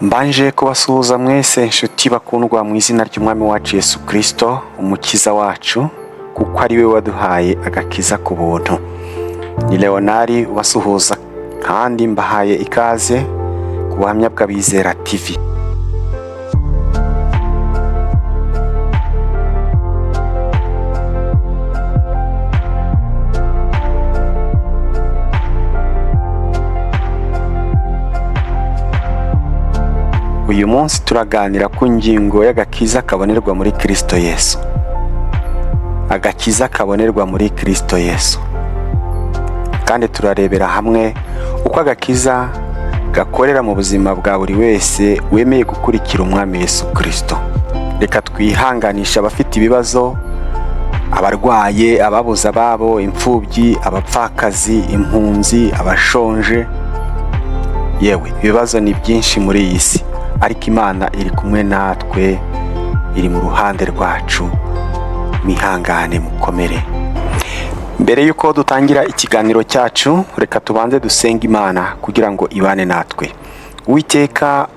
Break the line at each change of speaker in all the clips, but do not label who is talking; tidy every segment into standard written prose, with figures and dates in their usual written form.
Mbanje kubasuhuza mwese inshuti bakundwa mu izina ry'Umwami wacu Yesu Kristo, umukiza wacu, kuko ari we waduhaye agakiza ku buntu. Ni Leonari ubasuhuza kandi mbahaye ikaze ku Buhamya bw'Abizera TV. Uyu munsi turaganira ku ngingo y'agakiza kabonerwa muri Kristo Yesu. Agakiza kabonerwa muri Kristo Yesu. Kandi turarebera hamwe uko agakiza gakorera mu buzima bwa buri wese wemeye gukurikira Umwami Yesu Kristo. Reka twihanganishe abafite ibibazo, abarwaye, ababuze ababo, imfubyi, abapfakazi, impunzi, abashonje. Yewe, ibibazo ni byinshi muri iyi si, ariko Imana iri kumwe natwe, iri mu ruhande rwacu. Mwihangane, mukomere. Mbere y'uko dutangira ikiganiro cyacu, reka tubanze dusenge Imana kugira ngo ibane natwe. Uwiteka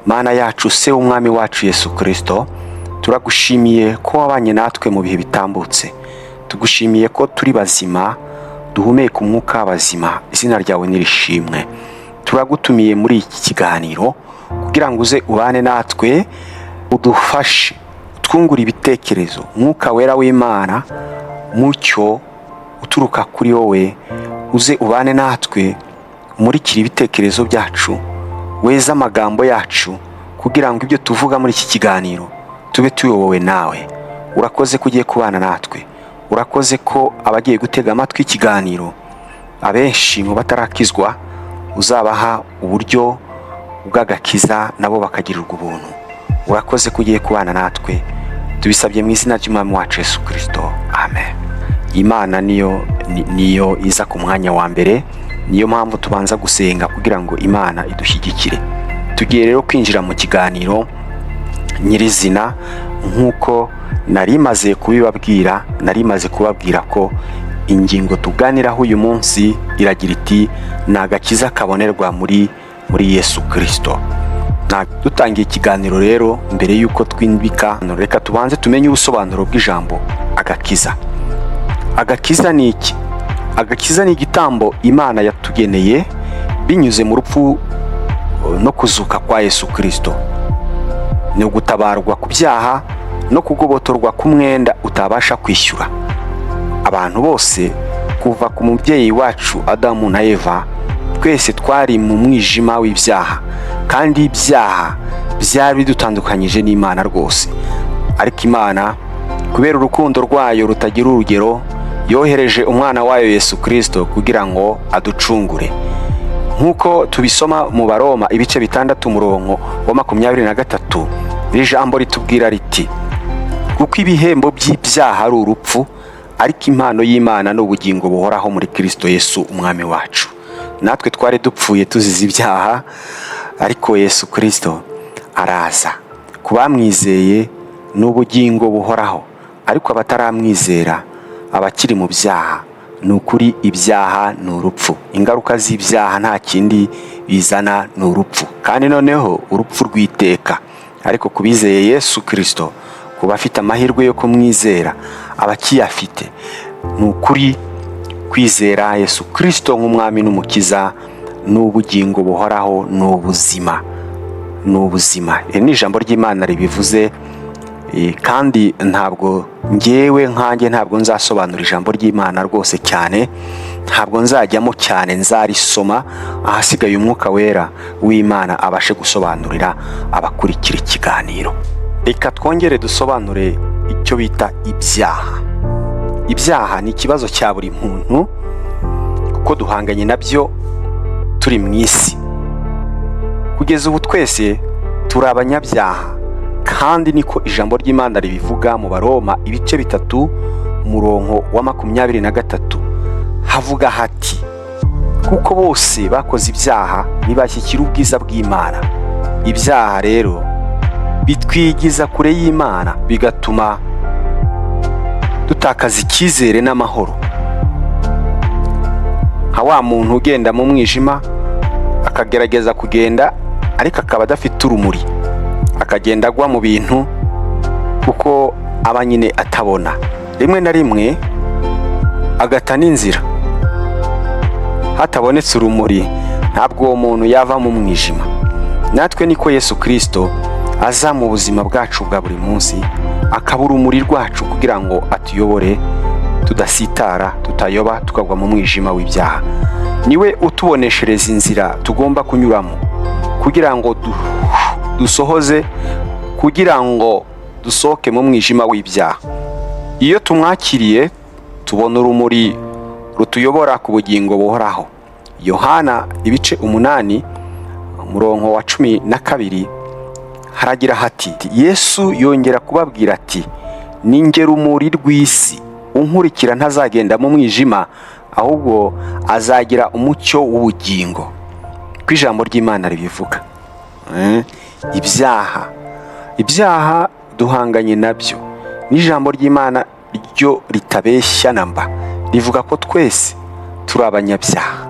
Mana yacu, se w'Umwami wacu Yesu Kristo, turagushimiye ko wabanye natwe mu bihe bitambutse. Tugushimiye ko turi bazima, duhumeka umwuka w'abazima. Izina ryawe nirishimwe. Turagutumiye muri iki kiganiro kugira ngo uze ubane natwe, udufashe, utwungure ibitekerezo. Umwuka wera w'Imana, mucyo uturuka kuri wowe, uze ubane natwe, umurikire ibitekerezo byacu, weze amagambo yacu, kugira ngo ibyo tuvuga muri iki kiganiro tube tuyobowe nawe. Urakoze ko ugiye kubana natwe. Urakoze ko abagiye gutega amatwi ikiganiro, abenshi mu batarakizwa, uzabaha uburyo bw'agakiza nabo bakagirirwa ubuntu. Urakoze ko ugiye kubana natwe. Tubisabye mu izina ry'Umwami wacu Yesu Kristo, amen. Imana niyo iza ku mwanya wa mbere, niyo mpamvu tubanza gusenga kugira ngo Imana idushyigikire. Tugiye rero kwinjira mu kiganiro nyirizina nk'uko nari maze kubibabwira. Nari maze kubabwira ko ingingo tuganiraho uyu munsi iragira iti: ni agakiza kabonerwa muri Yesu Kristo. Dutangiye ikiganiro rero, mbere y'uko twimbika, reka tubanze tumenye ubusobanuro bw'ijambo agakiza. Agakiza ni iki? Agakiza ni igitambo Imana yatugeneye binyuze mu rupfu no kuzuka kwa Yesu Kristo. Ni ugutabarwa ku byaha no kugobotorwa k'umwenda utabasha kwishyura. Abantu bose kuva ku mubyeyi wacu Adamu na Eva, twese twari mu mwijima w'ibyaha, kandi ibyaha byari bidutandukanyije n'Imana rwose. Ariko Imana, kubera urukundo rwayo rutagira urugero, yohereje umwana wayo Yesu Kristo kugira ngo aducungure. Nk'uko tubisoma mu Baroma ibice 6 umurongo wa 23, iri jambo ritubwira riti: kuko ibihembo by'ibyaha ari urupfu, ariko impano y'Imana ni ubugingo buhoraho muri Kristo Yesu Umwami wacu. Natwe twari dupfuye tuzize ibyaha, ariko Yesu Kristo araza. Ku bamwizeye ni ubugingo buhoraho, ariko abataramwizera, abakiri mu byaha, ni ukuri ibyaha ni urupfu. Ingaruka z'ibyaha nta kindi bizana, ni urupfu, kandi noneho urupfu rw'iteka. Ariko ku bizeye Yesu Kristo, ku bafite amahirwe yo kumwizera, abakiyafite, ni ukuri kwizera Yesu Kristo nk'Umwami n'Umukiza ni ubugingo buhoraho, ni ubuzima, ni ubuzima. Iri ni ijambo ry'Imana ribivuze, kandi ntabwo ngewe nkanjye ntabwo nzasobanura ijambo ry'Imana rwose cyane, ntabwo nzajyamo cyane, nzarisoma, ahasigaye Umwuka Wera w'Imana abashe gusobanurira abakurikira ikiganiro. Reka twongere dusobanure icyo bita ibyaha. Ibyaha ni ikibazo cya buri muntu, kuko duhanganye nabyo turi mu isi. Kugeza ubu twese turi abanyabyaha, kandi niko ijambo ry'Imana ribivuga mu Baroma ibice 3 umurongo wa 23, havuga hati: kuko bose bakoze ibyaha ntibashyikira ubwiza bw'Imana. Ibyaha rero bitwigiza kure y'Imana, bigatuma dutakaza icyizere n'amahoro. Nka wa muntu ugenda mu mwijima akagerageza kugenda ariko akaba adafite urumuri, akagenda agwa mu bintu kuko aba nyine atabona, rimwe na rimwe agata n'inzira. Hatabonetse urumuri, ntabwo uwo muntu yava mu mwijima. Natwe niko Yesu Kirisito aza mu buzima bwacu bwa buri munsi, akaba urumuri rwacu kugira ngo atuyobore tudasitara, tutayoba, tukagwa mu mwijima w'ibyaha. Niwe utuboneshereza inzira tugomba kunyuramo kugira ngo dusohoze, kugira ngo dusohoke mu mwijima w'ibyaha. Iyo tumwakiriye, tubona urumuri rutuyobora ku bugingo buhoraho. Yohana ibice 8, umurongo wa 12, haragira hati: "Yesu yongera kubabwira ati: 'Ni njye rumuri rw'isi. Unkurikira ntazagenda mu mwijima, ahubwo azagira umucyo w'ubugingo.'" Ko ijambo ry'Imana ribivuga. Ibyaha duhanganye nabyo, n'ijambo ry'Imana ryo ritabeshya namba rivuga ko twese turi abanyabyaha,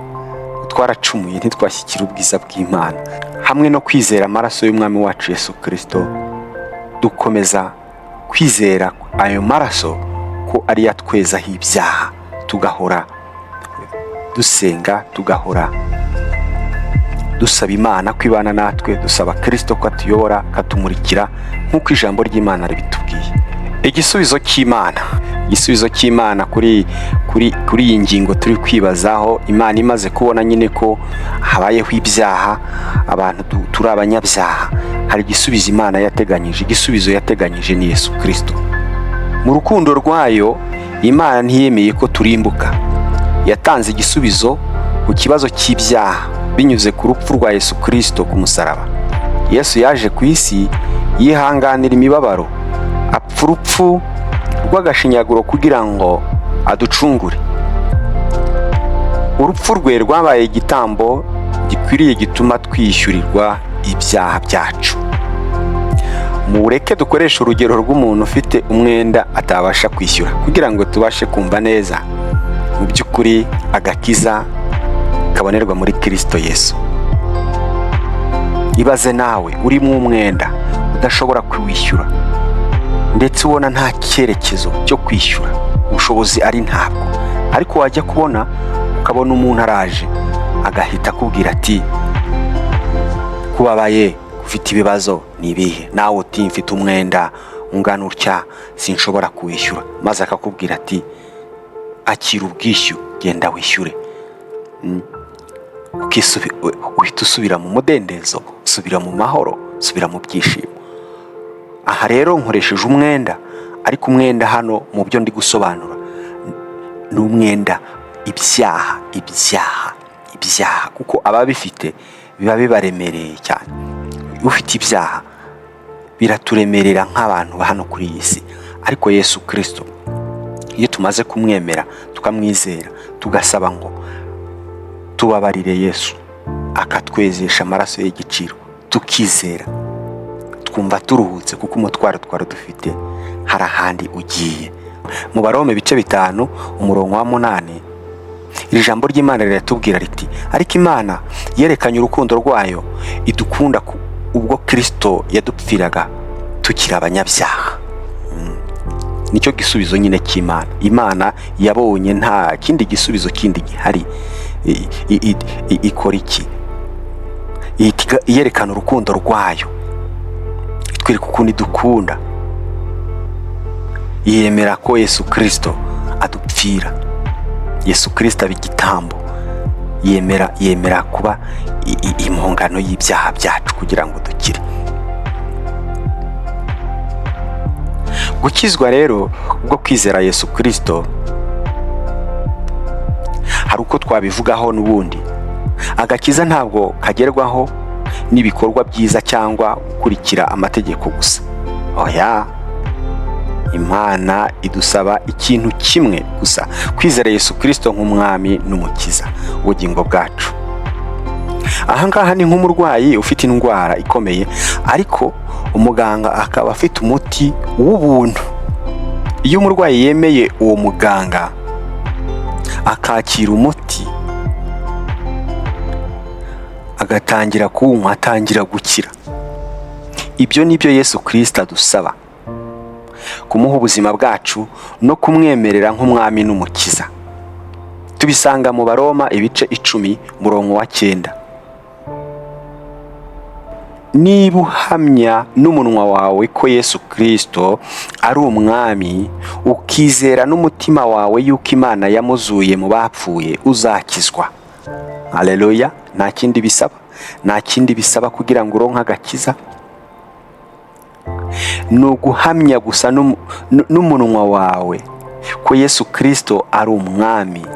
twaracumuye, ntitwashyikira ubwiza bw'Imana. Hamwe no kwizera amaraso y'Umwami wacu Yesu Kirisito, dukomeza kwizera ayo maraso ko ariyo atwezaho ibyaha, tugahora dusenga, tugahora dusaba Imana ko ibana natwe, dusaba Kirisito ko atuyobora, akatumurikira nk'uko ijambo ry'Imana ribitubwiye. Igisubizo cy'Imana, igisubizo cy'Imana kuri iyi ngingo turi kwibazaho: Imana imaze kubona nyine ko habayeho ibyaha, abantu turi abanyabyaha, hari igisubizo Imana yateganyije. Igisubizo yateganyije ni Yesu Kirisito. Mu rukundo rwayo, Imana ntiyemeye ko turimbuka. Yatanze igisubizo ku kibazo cy'ibyaha binyuze ku rupfu rwa Yesu Kirisito ku musaraba. Yesu yaje ku isi, yihanganira imibabaro, apfa urupfu rw'agashinyaguro kugira ngo aducungure. Urupfu rwe rwabaye igitambo gikwiriye gituma twishyurirwa ibyaha byacu. Mureke dukoreshe urugero rw'umuntu ufite umwenda atabasha kwishyura kugira ngo tubashe kumva neza mu by'ukuri agakiza kabonerwa muri Kirisito Yesu. Ibaze nawe urimo umwenda udashobora kuwishyura, ndetse ubona nta cyerekezo cyo kwishyura, ubushobozi ari ntabwo, ariko wajya kubona ukabona umuntu araje, agahita akubwira ati: "Kubabaye, ufite ibibazo ni ibihe?" Nawe uti: "Mfite umwenda ungana utya, sinshobora kuwishyura." Maze akakubwira ati: "Akira ubwishyu, genda wishyure." Uhita usubira mu mudendezo, usubira mu mahoro, usubira mu byishimo. Aha rero nkoresheje umwenda, ariko umwenda hano mu byo ndi gusobanura ni umwenda ibyaha, ibyaha, ibyaha, kuko ababifite biba bibaremereye cyane. Ufite ibyaha biraturemerera nk'abantu hano kuri iyi si. Ariko Yesu Kirisito, iyo tumaze kumwemera, tukamwizera, tugasaba ngo: "Tubabarire Yesu," akatwezesha amaraso y'igiciro, tukizera, twumva turuhutse, kuko umutwaro twari dufite hari ahandi ugiye. Mu Baroma ibice 5, umurongo wa 8, iri jambo ry'Imana riratubwira riti: "Ariko Imana yerekanye urukundo rwayo idukunda ubwo Kirisito yadupfiraga tukiri abanyabyaha." Nicyo gisubizo nyine cy'Imana. Imana yabonye nta kindi gisubizo kindi gihari, ikora iki? Ihita yerekana urukundo rwayo, itwereka ukuntu idukunda, yemera ko Yesu Kirisito adupfira. Yesu Kirisito aba igitambo, yemera kuba impongano y'ibyaha byacu kugira ngo dukire. Gukizwa rero ubwo kwizera Yesu Kirisito, hari uko twabivugaho n'ubundi. Agakiza ntabwo kagerwaho n'ibikorwa byiza cyangwa gukurikira amategeko gusa. Oya, Imana idusaba ikintu kimwe gusa: kwizera Yesu Kirisito nk'Umwami n'Umukiza ubugingo bwacu. Ahangaha ni nk'umurwayi ufite indwara ikomeye, ariko umuganga akaba afite umuti w'ubuntu. Iyo umurwayi yemeye uwo muganga, akakira umuti, Agatangira kuwunywa, atangira gukira. Ibyo ni byo Yesu Kirisito adusaba: kumuha ubuzima bwacu no kumwemerera nk'umwami n'umukiza. Tubisanga mu Baroma ibice 10, murongo wa 9: "Niba uhamya n'umunwa wawe ko Yesu Kirisito ari umwami, ukizera n'umutima wawe yuko Imana yamuzuye mu bapfuye, uzakizwa." Haleluya! Nta kindi bisaba, nta kindi bisaba kugira ngo uronke agakiza, ni uguhamya gusa n'umunwa wawe ko Yesu Kirisito ari umwami,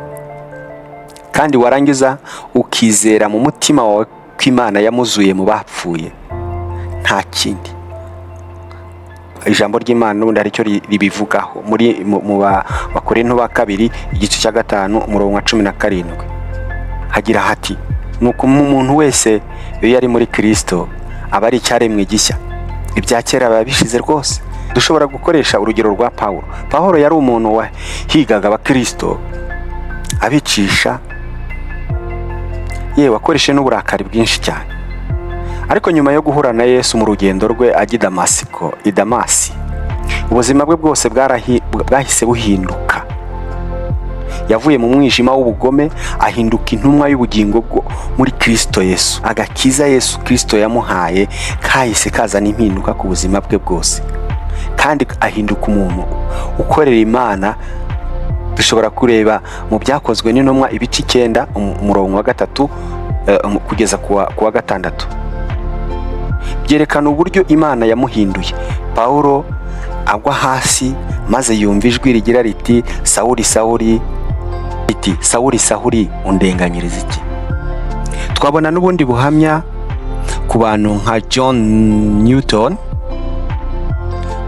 kandi warangiza ukizera mu mutima wawe ko Imana yamuzuye mu bapfuye. Nta kindi. Ijambo ry'Imana n'ubundi hari icyo ribivugaho muri mu Bakorinto ba kabiri, igice cya 5, umurongo wa 17, hagira hati: "Nuko umuntu wese iyo ari muri Kirisito aba ari icyaremwe gishya, ibya kera biba bishize rwose." Dushobora gukoresha urugero rwa Pawulo. Pawulo yari umuntu wahigaga abakirisito, abicisha, yewe akoresheje n'uburakari bwinshi cyane. Ariko nyuma yo guhura na Yesu mu rugendo rwe ajya i Damasiko, i Damasi, ubuzima bwe bwose bwahise buhinduka. Yavuye mu mwijima w'ubugome, ahinduka intumwa y'ubugingo bwo muri Kirisito Yesu. Agakiza Yesu Kirisito yamuhaye kahise kazana impinduka ku buzima bwe bwose, kandi ahinduka umuntu ukorera Imana. Dushobora kureba mu Byakozwe n'Intumwa, ibice 9, umurongo wa 3 kugeza ku wa 6, byerekana uburyo Imana yamuhinduye. Pawulo agwa hasi, maze yumva ijwi rigira riti: "Sawuli, Sawuli," riti: "Sawuli, Sawuli, undenganyiriza iki?" Twabona n'ubundi buhamya ku bantu nka John Newton,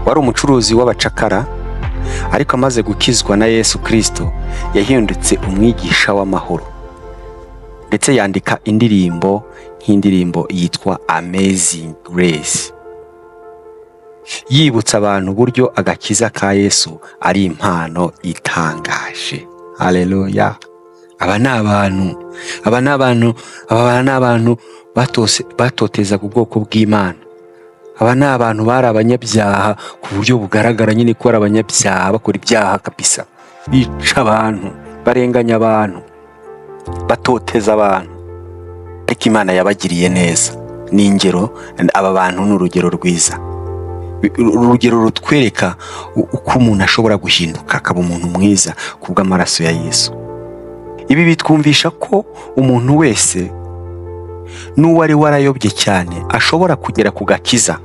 wari umucuruzi w'abacakara, ariko amaze gukizwa na Yesu Kirisito yahindutse umwigisha w'amahoro, ndetse yandika indirimbo nk'indirimbo yitwa Amazing Grace, yibutsa abantu uburyo agakiza ka Yesu ari impano itangaje. Haleluya! Aba ni abantu, aba ni abantu, aba ni abantu batotezaga ubwoko bw'Imana. Aba ni abantu bari abanyabyaha ku buryo bugaragara nyine ko ari abanyabyaha, bakora ibyaha kabisa, bica abantu, barenganya abantu, batoteza abantu, ariko Imana yabagiriye neza. Ni ingero, aba bantu ni urugero rwiza, urugero rutwereka uko umuntu ashobora guhinduka akaba umuntu mwiza ku bw'amaraso ya Yesu. Ibi bitwumvisha ko umuntu wese, n'uwari warayobye cyane, ashobora kugera ku gakiza,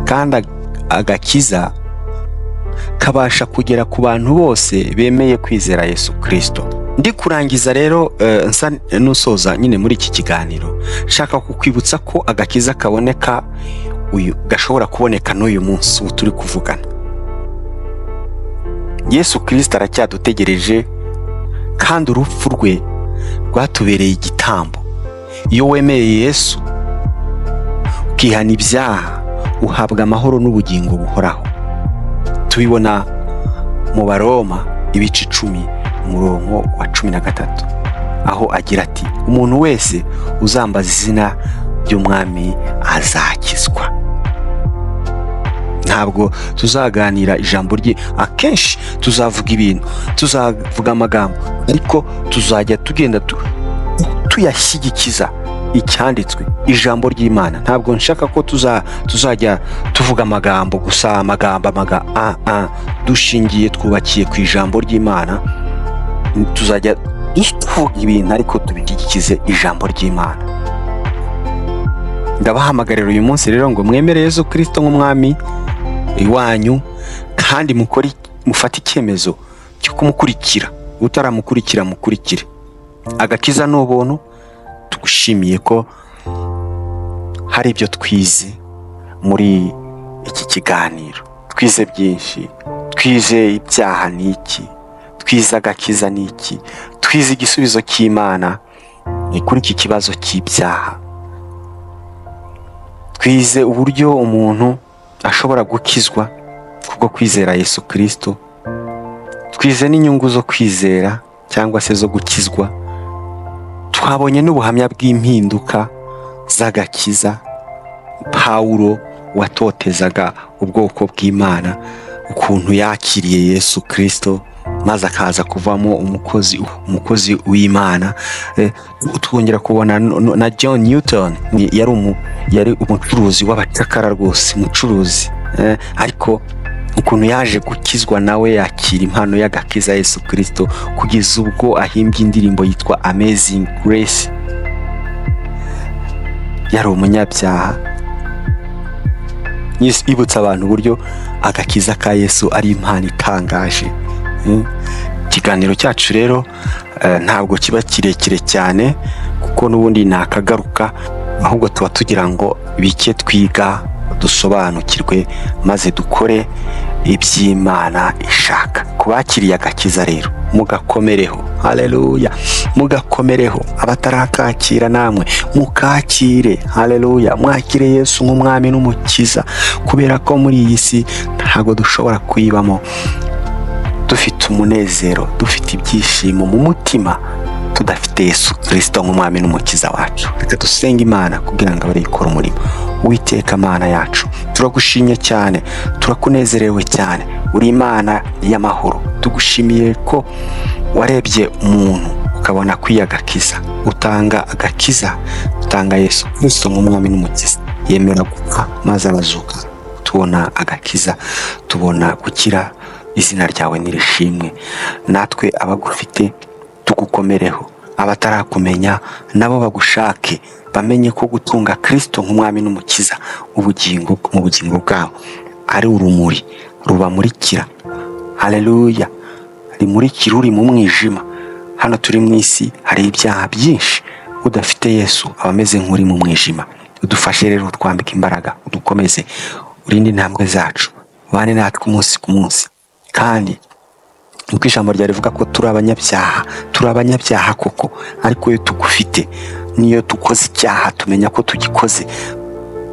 kandi agakiza kabasha kugera ku bantu bose bemeye kwizera Yesu Kirisito. Ndi kurangiza rero, nsa n'usoza nyine muri iki kiganiro, nshaka kukwibutsa ko agakiza kaboneka uyu, gashobora kuboneka n'uyu munsi ubu turi kuvugana. Yesu Kirisito aracyadutegereje, kandi urupfu rwe rwatubereye igitambo. Iyo wemeye Yesu, ukihana ibyaha, uhabwa amahoro n'ubugingo buhoraho. Tubibona mu Baroma ibice 10, umurongo wa 13, aho agira ati: "Umuntu wese uzambaza izina ry'Umwami azakizwa." Ntabwo tuzaganira ijambo rye akenshi, tuzavuga ibintu, tuzavuga amagambo, ariko tuzajya tugenda tuyashyigikiza icyanditswe, ijambo ry'Imana. Ntabwo nshaka ko tuzajya tuvuga amagambo gusa, amagambo amaga a a dushingiye, twubakiye ku ijambo ry'Imana. Tuzajya tuvuga ibintu ariko tubishyigikize ijambo ry'Imana. Ndabahamagarira uyu munsi rero ngo mwemere Yesu Kirisito nk'umwami iwanyu, kandi mukore, mufate icyemezo cyo kumukurikira. Utaramukurikira, mukurikire. Agakiza ni ubuntu. Tugushimiye ko hari ibyo twize muri iki kiganiro. Twize byinshi: twize ibyaha ni iki, twize agakiza ni iki, twize igisubizo cy'Imana ni kuri iki kibazo cy'ibyaha, twize uburyo umuntu ashobora gukizwa kubwo kwizera Yesu Kirisito, twize n'inyungu zo kwizera cyangwa se zo gukizwa. Twabonye n'ubuhamya bw'impinduka z'agakiza. Pawulo watotezaga ubwoko bw'Imana, ukuntu yakiriye Yesu Kirisito maze akaza kuvamo umukozi w'Imana. Twongera kubona na John Newton, yari umucuruzi w'abacakara rwose, umucuruzi, ariko ukuntu yaje gukizwa nawe yakira impano y'agakiza Yesu Kirisito, kugeza ubwo ahimbye indirimbo yitwa Amazing Grace. Yari umunyabyaha. Ibutsa abantu uburyo agakiza ka Yesu ari impano itangaje. Ikiganiro cyacu rero ntabwo kiba kirekire cyane, kuko n'ubundi ni akagaruka, ahubwo tuba tugira ngo bike twiga dusobanukirwe maze dukore iby'Imana ishaka. Ku bakiriye agakiza rero, mugakomereho. Haleluya, mugakomereho. Abatarakakira namwe mukakire. Haleluya, mwakire Yesu nk'umwami n'umukiza, kubera ko muri iyi si ntabwo dushobora kuyibamo dufite umunezero, dufite ibyishimo mu mutima, tudafite Yesu Kirisito nk'umwami n'umukiza wacu. Reka dusenge Imana kugira ngo abe ikora umurimo. Uwiteka Mana yacu, turagushimye cyane, turakunezerewe cyane, uri Imana y'amahoro. Tugushimiye ko warebye umuntu ukabona kwiyagakiza, utanga agakiza, utanga Yesu Kirisito nk'umwami n'umukiza, yemera gupfa maze arazuka, tubona agakiza, tubona gukira. Izina ryawe nirishimwe. Natwe abagufite tugukomereho, abatarakumenya nabo bagushake, bamenye ko gutunga Kirisito nk'umwami n'umukiza ubugingo mu bugingo bwabo ari urumuri rubamurikira. Haleluya, rimurikira uri mu mwijima. Hano turi mu isi hari ibyaha byinshi, udafite Yesu aba ameze nk'uri mu mwijima. Udufashe rero, twambike imbaraga, udukomeze, urinde intambwe zacu, ubane natwe umunsi ku munsi. Kandi nkuko ijambo ryawe rivuga ko turi abanyabyaha, turi abanyabyaha koko, ariko iyo tugufite, niyo dukoze icyaha tumenya ko tugikoze,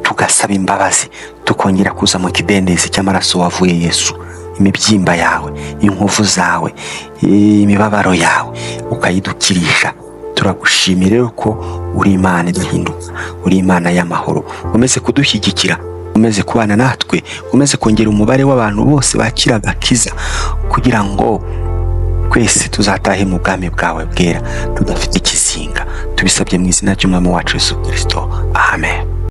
tugasaba imbabazi, tukongera kuza mu kidendezi cy'amaraso wavuye Yesu, imibyimba yawe, inkovu zawe, imibabaro yawe ukayidukirisha. Turagushimira rero ko uri Imana idahinduka, uri Imana y'amahoro. Umeze kudushyigikira, umeze kubana natwe, umeze kongera umubare w'abantu bose bakira agakiza, kugira ngo twese tuzatahe mu bwami bwawe bwera tudafite ikizinga. Tubisabye mu izina ry'umwami wacu Yesu Kirisito, amen.